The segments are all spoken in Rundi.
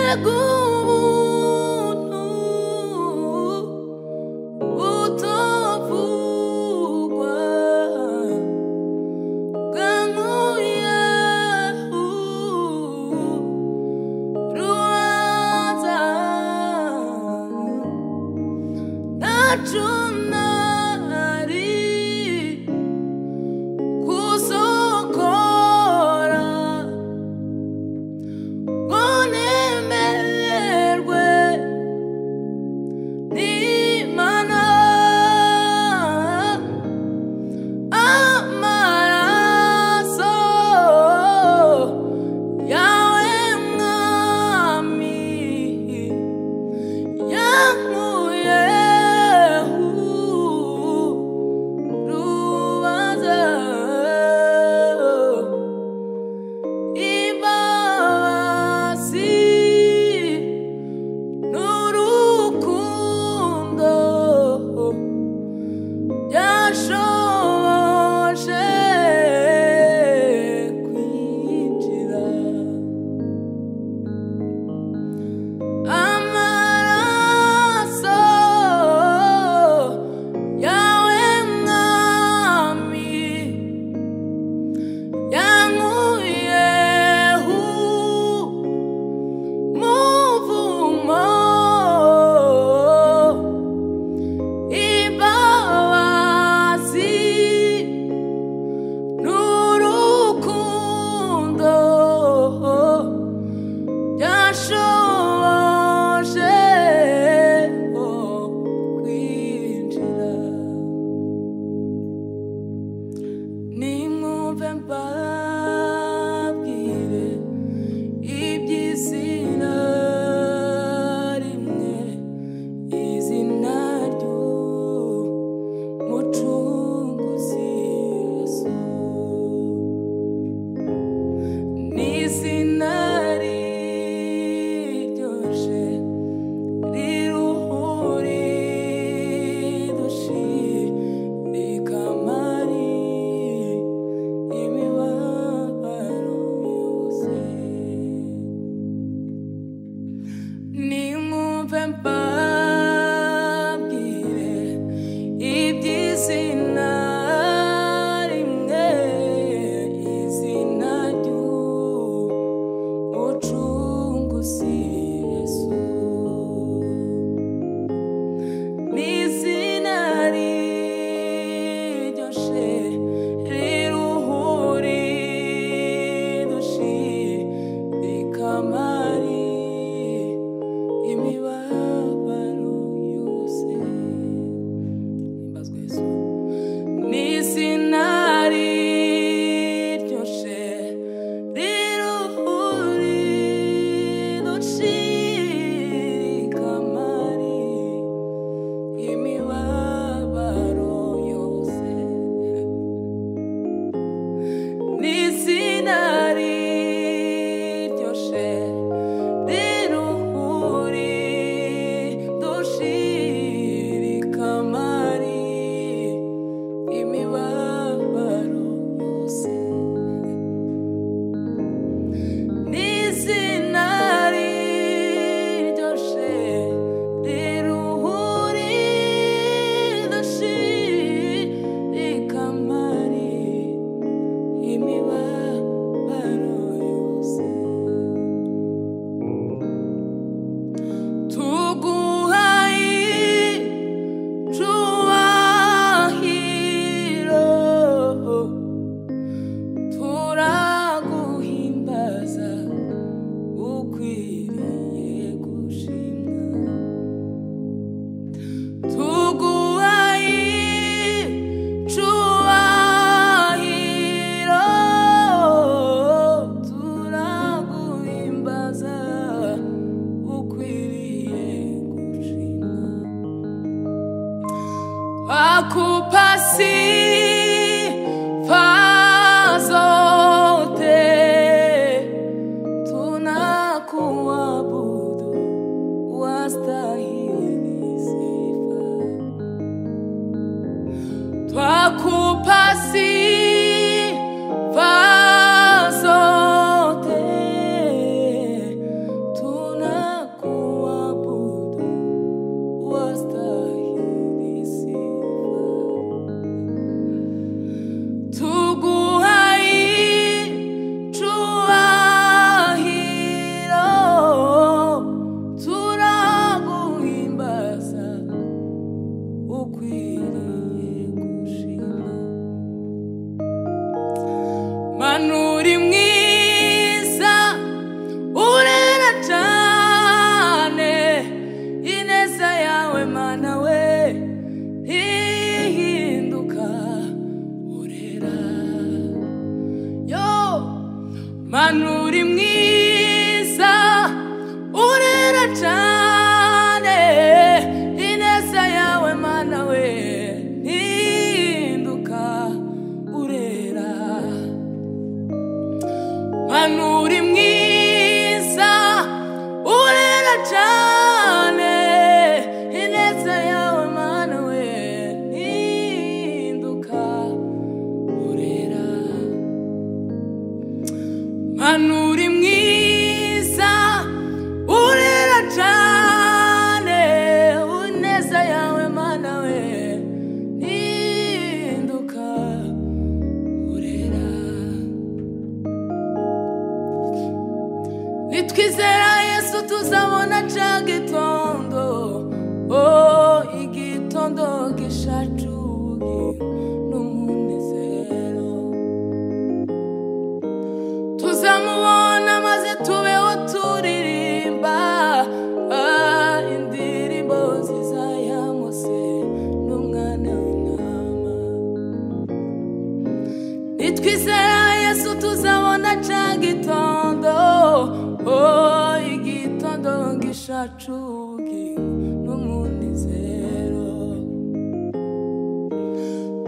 Mbega ubuntu butavugwa bwankuye urubanza, ntaco nari kuzokora ngo nemerwe n'Imana. Amaraso yawe Mwami yankuye urubanza, imbabazi n'urukundo byashoboje kwinjira. Amaraso yawe Mwami yankuyeho umuvumo, imbabazi n'urukundo byashoboje kwinjira. Nimwumve mbabwire iby'izina rimwe, izina ry'Umucunguzi Yesu, n'izina riryoshe riruhuri dushi rikamari. Manuri mwiza urera cyane, ineza yawe Mana we ntihinduka, urera. Yo Manuri mwiza urera cyane, ineza yawe Mana we ntihinduka, urera. Manuri mwiza urera cyane, ineza yawe Mana we ntihinduka, urera. Manuri mwiza urera cyane, ineza yawe Mana we ntihinduka, urera. Nitwizera Yesu tuzabona ca gitondo, oh igitondo gishaje ubugingo n'umunezero. Tuzamubona maze tubeho turirimba, ah, indirimbo nziza ya Mose n'umwana w'intama. Nitwizera Yesu tuzabona ca gitondo, oh igitondo gishaje ubugingo n'umunezero.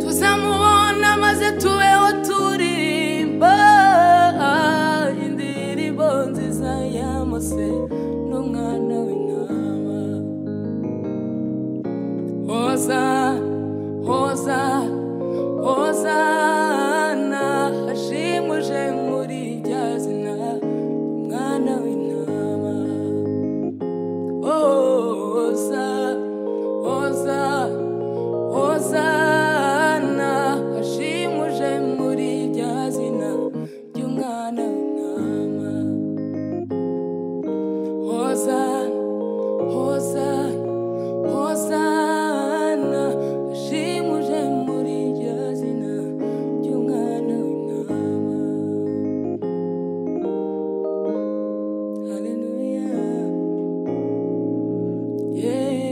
Tuzamubona maze tubeho turirimba, indirimbo nziza ya Mose n'umwana w'intama. Hozana, hozana, hozana, hashimuje muri rya zina umwana w'intama. Hozana, hozana, hozana, hashimuje muri rya zina ry'umwana w'intama. Hozana, hozana, hozana, hashimuje muri rya zina ry'umwana w'intama. Haleluya, yeah.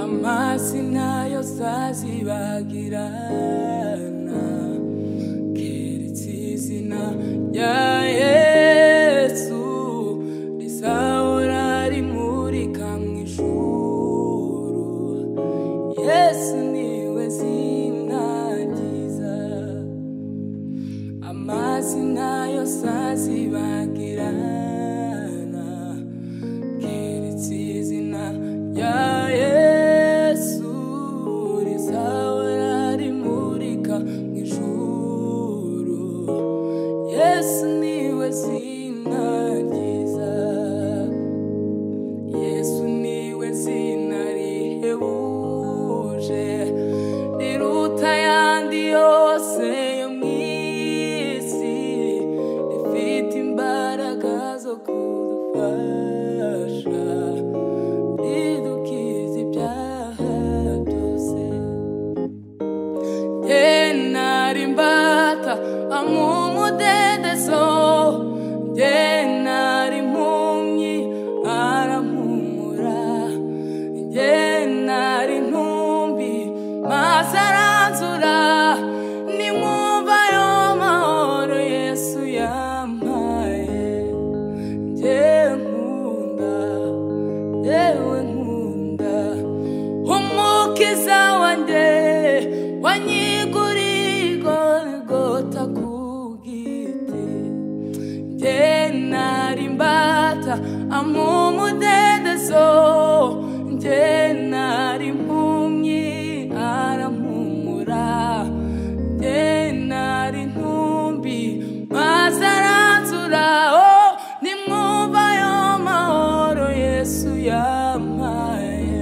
Amazina yose azibagirana, keretse izina rya Yesu rizahora rimurika mu ijuru. Yesu niwe zina ryiza, amazina yose azibagirana, keretse izina rya Yesu rizahora rimurika mu ijuru. Yesu niwe zina ryiza, Yesu niwe zina rihebuje, riruta ayandi yose yo mu isi, rifite imbaraga zo kudufasha, ridukiza ibyaha byose. Jye nari imbata amumudendezo, jye nari impumyi arampumura, jye nari intumbi maze aranzura, nimwumva ayo mahoro Yesu yampaye. Jye nkunda, yewe nkunda umukiza wanjye wanyiguriye Golgota ku giti. Jye nari imbata amumudendezo, jye nari impumyi arampumura, jye nari intumbi maze aranzura. Oh, nimwumva ayo mahoro Yesu yampaye,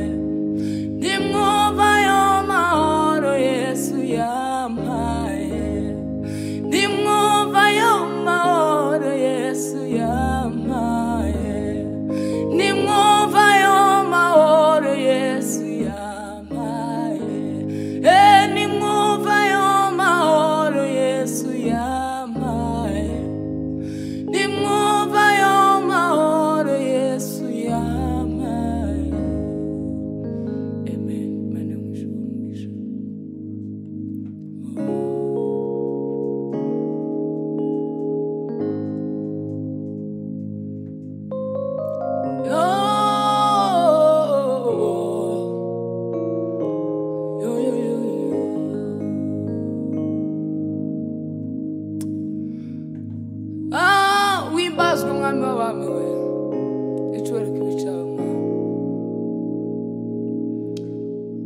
nimwumva ayo mahoro Yesu yampaye, nimwumva ayo mahoro Yesu yampaye, nimwumva ayo Mwami we, icyubahiro kibe cyawe Mwami.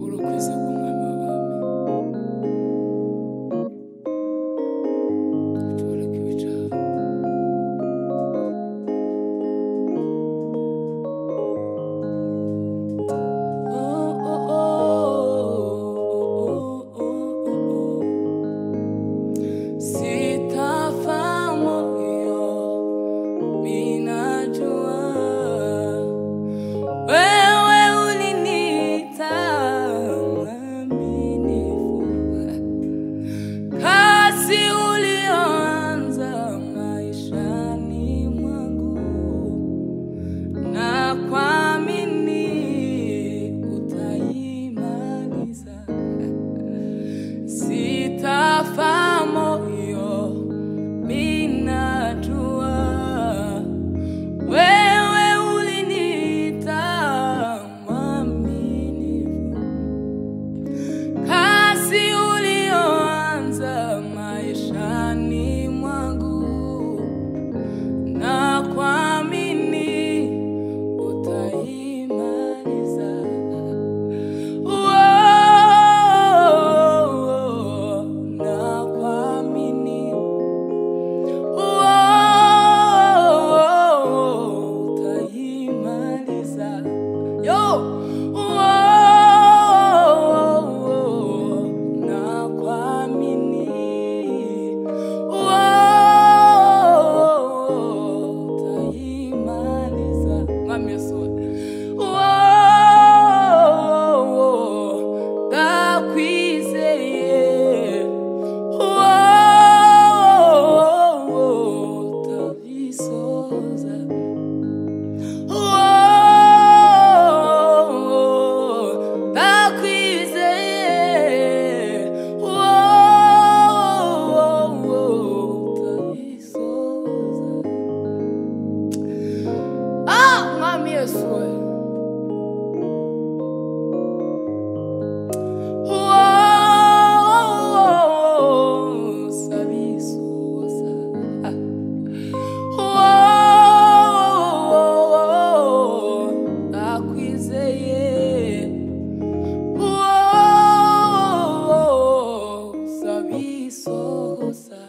Urukwize bw'Umwami w'abami. Icyubahiro kibe cyawe. Oh, oh, oh, oh, oh, oh. Sitafa moyo minajua wewe uliniita mwaminifu, kazi ulioanza maishani mwangu na kuamini utaimaliza. Sitafa moyo minajua wewe uliniita mwaminifu, kazi ulioanza maishani mwangu na kuamini utaimaliza. Oh, na kuamini oh, utaimaliza. Yo, oh, na kuamini oh, utaimaliza. Mwami Yesu, oh, ndakwizeye. Oh, utabisoza. Oh, ndakwizeye. Oh, utabisoza. Ah, Mwami Yesu we. Oh, sabisoza. Oh, ndakwizeye. Oh, sabisoza.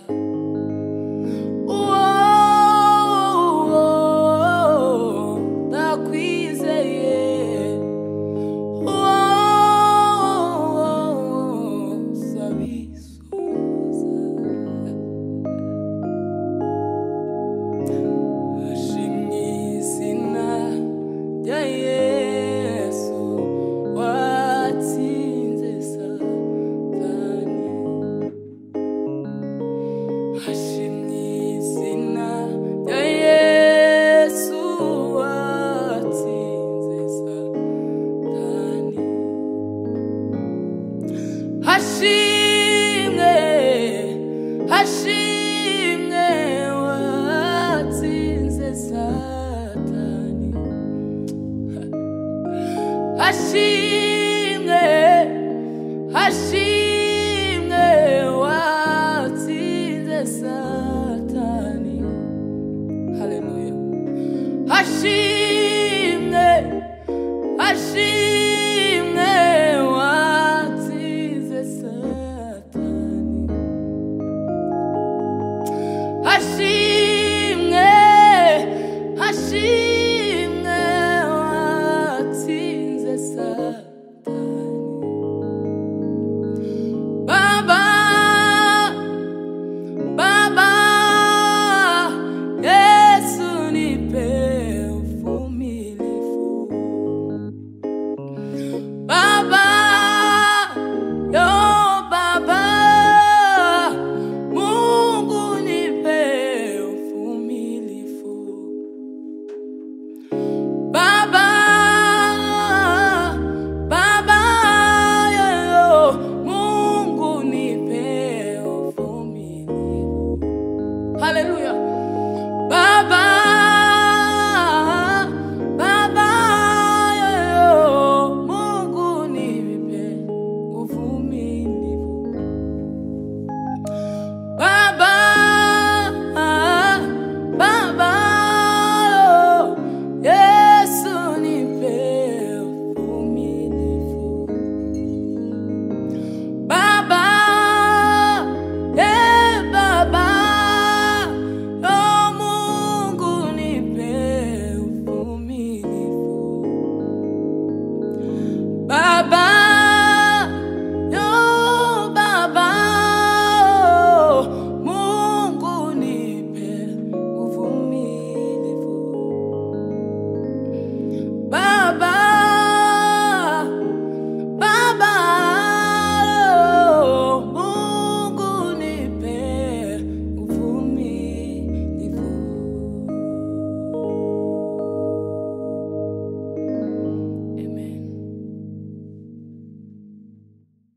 Oh, ndakwizeye. Oh, sabisoza. Ashimwe izina rya Yesu watsinze Satani. Ashimwe izina rya Yesu watsinze Satani. Hashimwe, hashimwe watsinze Satani. Hashimwe.